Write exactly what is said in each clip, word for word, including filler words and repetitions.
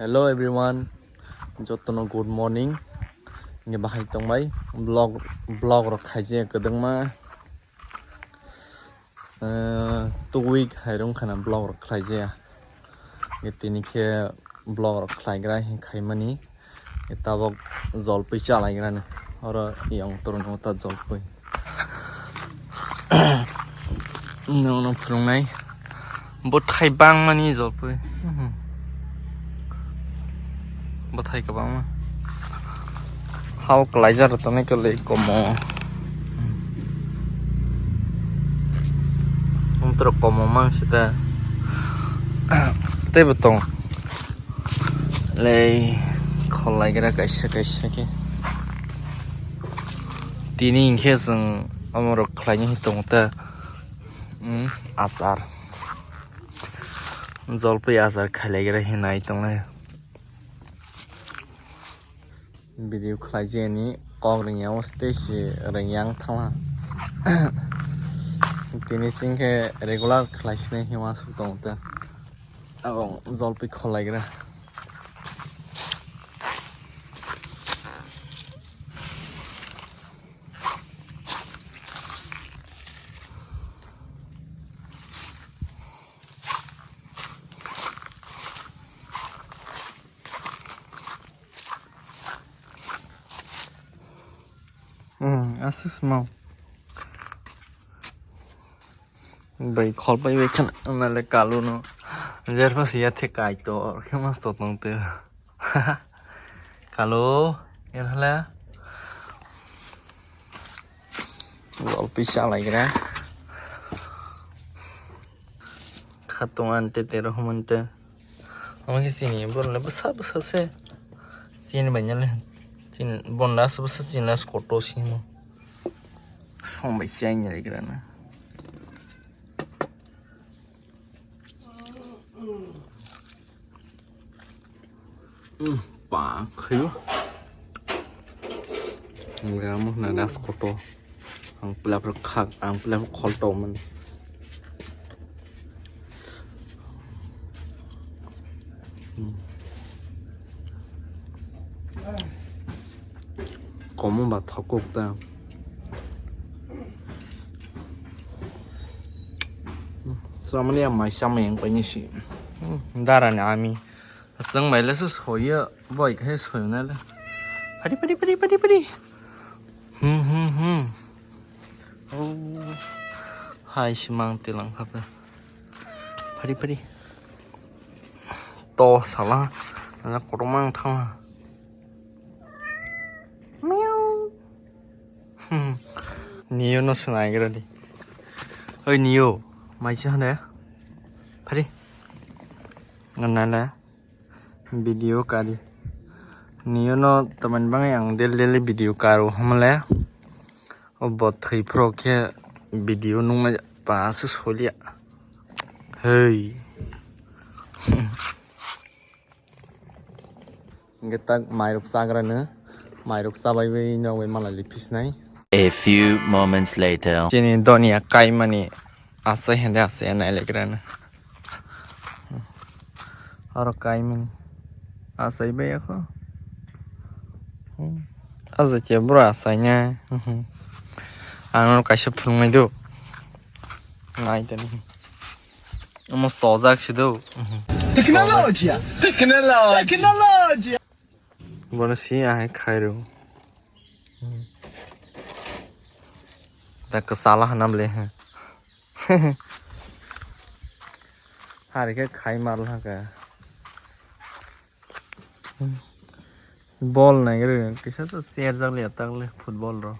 Hello everyone, jotono good morning. Nge bahai tongbai vlog, vlog rok khaijak kwdwngma. Eh, two week hai rung khana vlog rok khlaijaya. Nge tini khe vlog rok khlaigra hin khaimani. Nge tabok jolpui chalaigrani. Oro yang turun uta jolpui. Nono phunuknai. Bwthai bangmani jolpui. Mhm. Bwthai kwbangma. Hao kwlaijak rwtoni kwlwi komo. Umtro komo mang sita. Teibo tong. Lei khol laigra kaisa kaisa khe. Tini hinkhe chwng omorok khlaina hi tongo ta. Hmm, achar. Jolpui achar khailaigra hinai tongnai. Video khlaijani kok ringya o stage ringyang thangla. Tini singkhe regular khlaisinai himasuk tongo ta. Abo jolpui khol laigra. Hmm, aswk se mau. Bai khol pai bai khana nale kalu no. Jer pas ya the kai to, khe mas to tong te. Kalu, er hala. Jolpui chalaigra. Khatung ante te rohmante. Omo khe chini borok le bwsa bwsa se. Chini bai nale. Chini borok le aswk bwsa chini last kotor se himo. Song bai chai ni legra na. Hmm, pa khayo. Ang ga mo na das koto. Ang pula pura khak, ang pula pura khol to man. Hmm. Komo ba thokok ta. Samani ya mai samai yang paini si. Hmm, dara ni ami. Aswng bai le se soyo, boi khe soyo na le. Padi, padi, padi, padi, padi. Hmm, hmm, hmm. Oh. Hai simang tilang kha pe. Padi, padi. To sala, ana kotorma ang thangla. Miau. Hmm. Nio no swnaigra di. Oi Nio, mai se hande. Padi. Nganale. Video kari. Nio no tamani bangai ang daily daily video karu hamle. O bo thwi phro khe video nungna pa se solia. Hei. Hingke tak mairok chagra no, mairok chabai bai nog bai malai li phisnai. A few moments later. Chini donia kaimani asai hende asai nai legra no. Oro kaimani asai bai ako. Asai che bro asai nya. Ang no kaisa phunuk nai do. Nai tani. Omo sojak si do. Technology. Technology. Technology. Bono si ahai khairo. Da kasala hanam le. Hari khe khai mar laka. Bol nai gre kisa to ser jak le tak le football ro.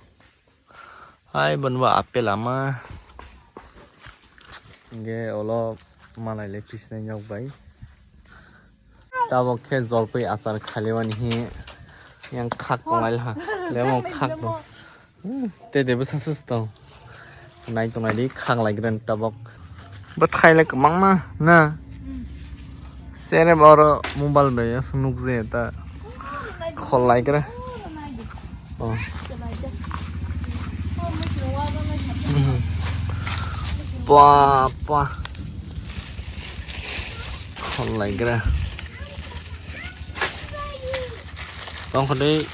Hai, bwnba apple ama. Hingke olo malai le phisnai nok bai. Tabok khe jolpui achar khalimani hi yang khak tonglai ha. Lemon khak tong. Te de bwsa sus tong. Nai tongnai di khak lai gran tabok. Bwthai le kwbangma na. Sere ba oro mobile bai aswk nukjaya ta. Khol lai kra. Oh. Mhm. Pua, pua. Khol lai kra. Tong kho dei.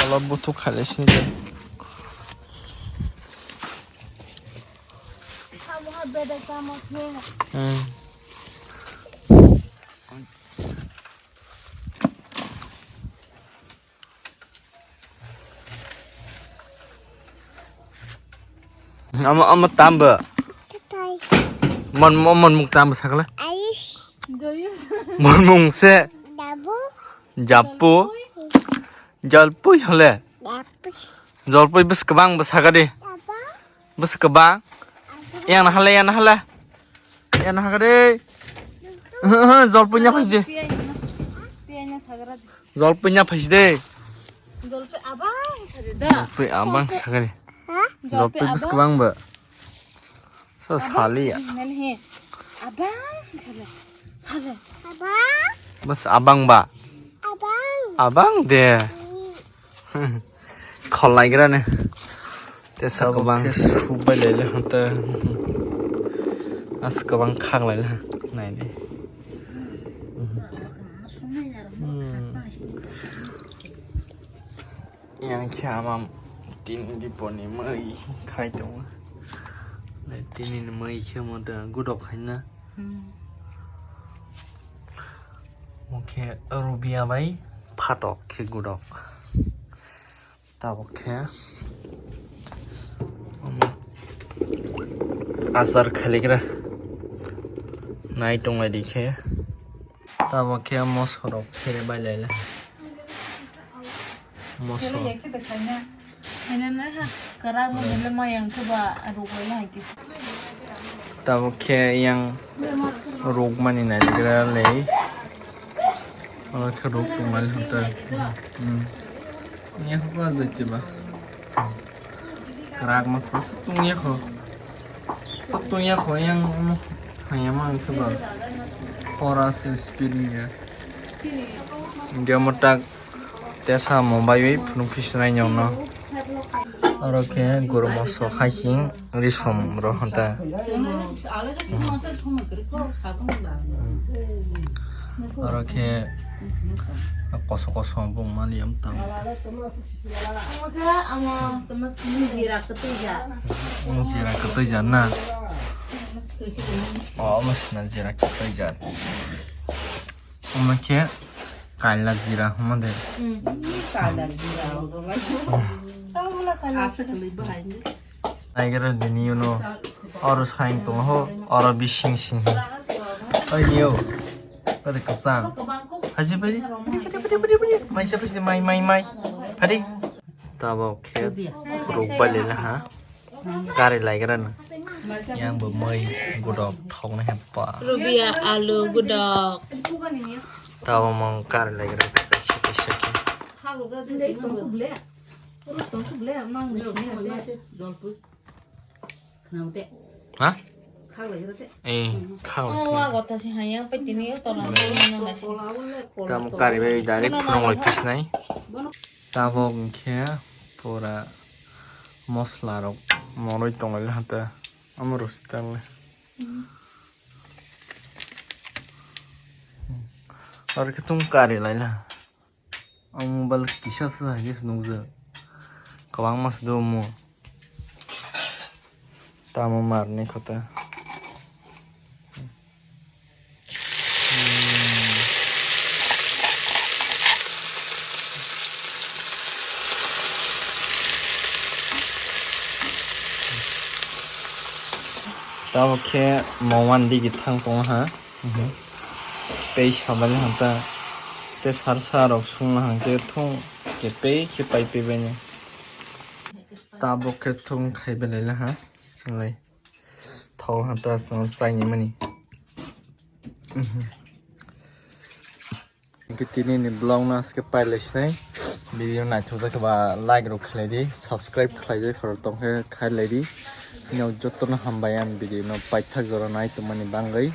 Olo buthuk khailai sini de. Hmm. Amo, amo tamba. Tatai. Mon, mon, mon mung tamba sakala. Ais. Mon mung se. Dabu. Japu. Jalpui hole. Dabu. Jalpui bus kebang bus hagadi. Dabu. Bus kebang. Yang nahale, yang nahale. Yang nahagadi. Jalpui nya phasi de. Pianya, pianya sagra de. Jalpui nya phasi de. Jalpui abang sari da. Jalpui abang sakani. Ha? Jalpui bus kebang ba. So sali ya. Nani he. Abang sari. Sari. Abang. Bus abang ba. Abang. Abang de. Khol laigra ne. Tesa kebang subai lele hota. As kebang khak lele. Nai de. Hmm. Yang khe ama tin diponi mui khai tongo. Tini ni mui khe mo da gudok khaina. Hmm. Mo khe rubia bai phatok khe gudok. Tabok khe omo achar khaligra nai tonglai di khe. Tabok khe moso rok phere bai lai le. Moso. Tabok khe yang rukmani naigra lei. Oro khe ruk tongmani hwnta. Hmm. Yang hokla dui tiba. Kwrak ma khoroksa tungya kho. Tungya kho yang omo haya ma ang khe ba. Pora se speed ni ya. India mo tak tesa mo bai bai phunuk phi sinai nyong no. Oro khe guru moso hai sing risum ro hwnta. Oro khe koso koso bung mali am tang. Omo khe amo tamo sini jira kwtwi ja. Jira kwtwi ja na. O, omo sina jira kwtwi ja. Omo khe kaila jira hwnma de. Hmm. Kaila jira. Tamo na kaila jira. Naigra dini uno oro saing tongo ho, oro bising sing ho. Oi niyo, ori kwchang. Haji bari, maisa pisi mai, mai, mai. Padi. Tabok khe ruk bai lele ha. Kari laigra na. Yang bo mai gudok thok na hepa. Rubia alu gudok. Tabok mong kari laigra kaisa kaisa khe. Ha? Eh, khao. Omo wa gotha si haya, pai tini yo tola. Tamo kari bai direct phunuk lai phisnai. Tabok hwnkhe pura mosla rok moroi tonglaina hata. Amo rwsitang le. Aro khe tung kari laila. Ang mobile kisa se hai se nukjak. Kwbangma se do omo. Tamo marni kota. Tamo khe mowan digi thang tongo ha. Mhm. Tei sabani hanta. Tei sar sar rok sungna hangke thung ke tei khe pai pai baini. Tabok khe thung khai belai la ha. Lai. Thok hanta song sai ni mani. Mhm. Hingke tini ni vlog no aske pai lai sinai. Video naithok jak ba like rok khlai di, subscribe khlai jak khoro tong khe khai lai di. Nw joto no hambai ang video no paithak jora nai tongmani bangwi.